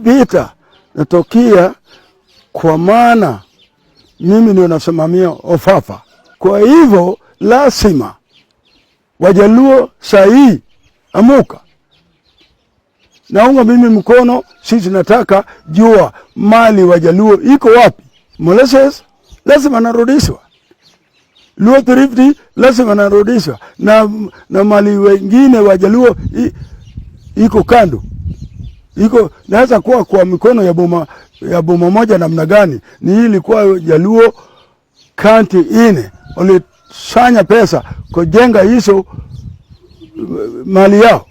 Hii vita natokea kwa maana mimi ndio nasimamia Ofafa. Kwa hivyo lazima Wajaluo sahii amuka, naunga mimi mkono. Sisi nataka jua mali Wajaluo iko wapi. Molasses lazima narudishwa, Luo Thrift lazima narudishwa, na mali wengine Wajaluo iko kando, iko naweza kuwa kwa mikono ya boma moja namna gani? Ni hii ilikuwa Jaluo county ine walisanya pesa kujenga hizo mali yao.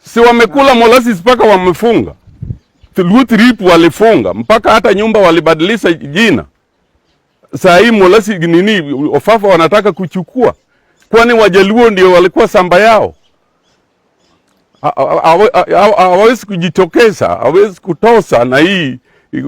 Si wamekula molasses mpaka wamefunga. Luo Thrift walifunga mpaka hata nyumba walibadilisha jina. Saa hii molasses nini Ofafa wanataka kuchukua, kwani Wajaluo ndio walikuwa samba yao? Hawawezi kujitokeza, hawawezi kutosa na hii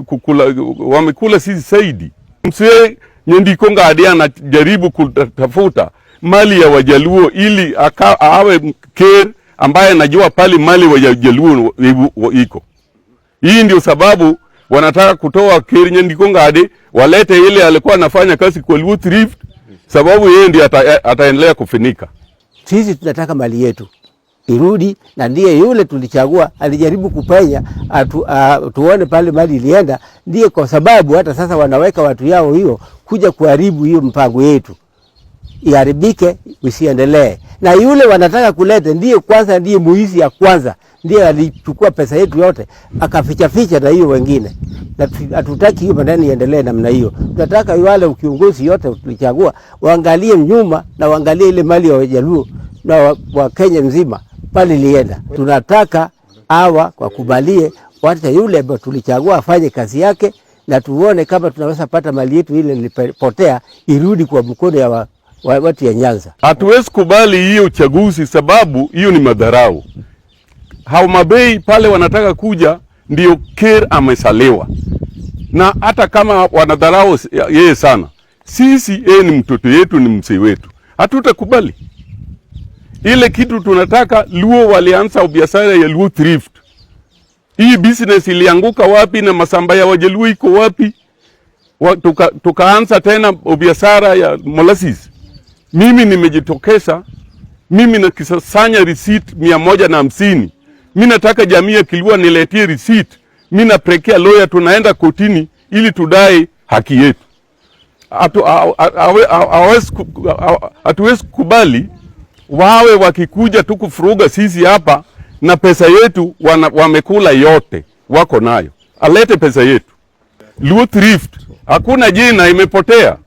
kukula, wamekula sisi zaidi. Mzee Nyandiko Ngadi anajaribu kutafuta mali ya Wajaluo ili awe ker ambaye anajua pale mali Wajaluo iko. Hii ndio sababu wanataka kutoa Ker Nyandiko Ngadi, walete ile alikuwa anafanya kazi kwa Luo Thrift, sababu yeye ndiye ataendelea kufinika. Sisi tunataka mali yetu irudi, na ndiye yule tulichagua alijaribu kupenya tuone pale mali ilienda, ndiye kwa sababu hata sasa wanaweka watu yao hiyo kuja kuharibu hiyo mpango yetu iharibike isiendelee. Na yule wanataka kuleta ndiye kwanza, ndiye muizi ya kwanza, ndiye alichukua pesa yetu yote akaficha ficha na hiyo wengine, na hatutaki hiyo maneno iendelee namna hiyo. Tunataka wale kiongozi yote tulichagua waangalie nyuma na waangalie ile mali ya Wajaluo na wa Kenya mzima pale ilienda. Tunataka hawa wakubalie, wacha yule ambaye tulichagua afanye kazi yake, na tuone kama tunaweza pata mali yetu ile ilipotea irudi kwa mkono ya watu ya Nyanza. Hatuwezi kubali hiyo uchaguzi, sababu hiyo ni madharau. Homa Bay pale wanataka kuja, ndio Ker amesaliwa, na hata kama wanadharau yeye sana, sisi yeye ni mtoto yetu, ni mzee wetu, hatutakubali ile kitu. Tunataka Luo walianza biashara ya Luo Thrift. Hii business ilianguka wapi na masamba ya Wajaluo iko wapi? Tukaanza tena biashara ya molasses. Mimi nimejitokeza, mimi nakisanya receipt 150. Mi nataka jamii ya Kiluo niletie receipt, mi napelekea lawyer, tunaenda kotini ili tudai haki yetu. Hatuwezi kubali wawe wakikuja tu kufuruga sisi hapa na pesa yetu wamekula yote, wako nayo, alete pesa yetu. Luo Thrift hakuna jina, imepotea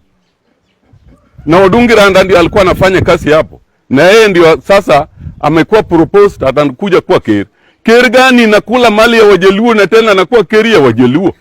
na Odungi Randa ndio alikuwa anafanya kazi hapo, na yeye ndio sasa amekuwa proposed atakuja kuwa ker. Ker gani nakula mali ya Wajaluo na tena anakuwa keri ya Wajaluo?